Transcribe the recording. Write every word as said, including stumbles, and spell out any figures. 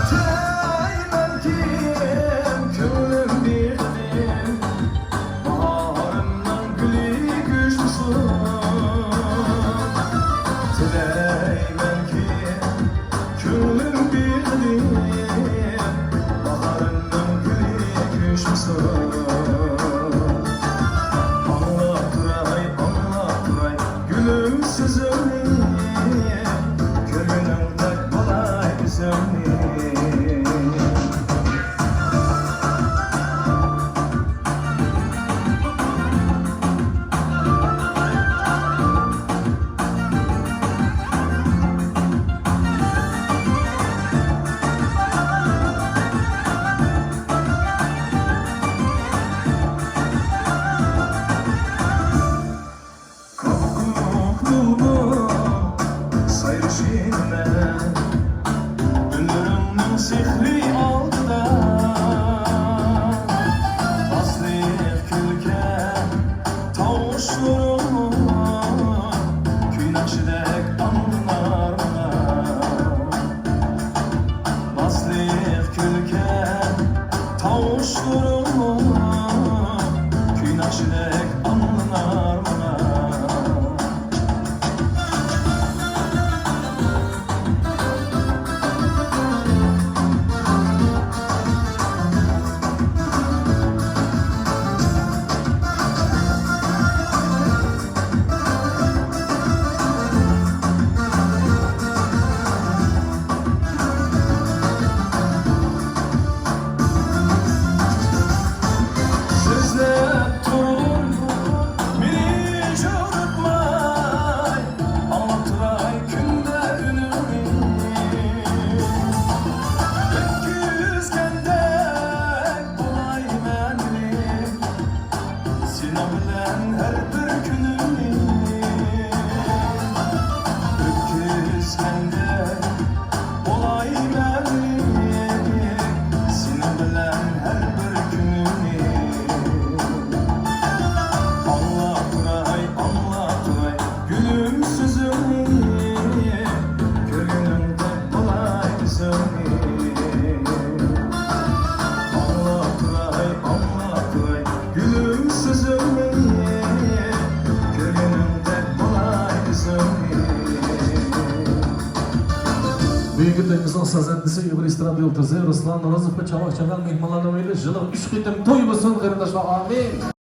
تىلەيمەنكى، كۆڭلۈم بىغەم، باھارىمنىڭ گۈلى گۈشمىسۇن. تىلەيمەنكى، كۆڭلۈم بىغەم، باھارىمنىڭ گۈلى گۈشمىسۇن. ئاڭلاپ تۇراي، ئاڭلاپ تۇراي، گۈلۈم سۆزۈڭنى، كۆرگىنىڭدەك بولاي ئۆزۈڭنى. كاككۇك بۇلبۇل سايرىشىمەن، ئۈنلىرىڭنىڭ سېھرى ئالدىدا. باسلىق كۈلكە تاۋۇشلىرىڭ كۈي ناخشىدەك ئاڭلىنار ماڭا. باسلىق كۈلكە تاۋۇشلىرىڭ كۈي ناخشىدەك ئاڭلىنار ماڭا. سۆزلەپ تۇرغىن مېنى جىڭرىتماي، ئاڭلاپ تۇراي كۈندە ئۈنۈڭنى. ئۆتكۈزگەندەك بولاي مەنىلىك سېنىڭ بىلەن ھەر بىر كۈنۈمنى. ئۆتكۈزگەندەك بولاي مەنىلىك سېنىڭ بىلەن ھەر بىر كۈنۈمنى. ئاڭلاپ تۇراي، ئاڭلاپ تۇراي، گۈلۈم سۆزۈڭنى، كۆرگىنىڭدەك بولاي ئۆزۈڭنى. ئاڭلاپ تۇراي، ئاڭلاپ تۇراي، گۈلۈم سۆزۈڭنى، كۆرگىنىڭدەك بولاي ئۆزۈڭنى. بۈگۈنكى تويىمىزنىڭ سازەندىسى، ئۇيغۇر ئېسترادا يۇلتۇزى رۇسلان نورازوۋقا چاۋاك چاغان مېھمانلارنىڭ ئۆيىدە يىلىغا ئۈچ قېتىم توي بولسۇن، قېرىنداشلار، ئامىن.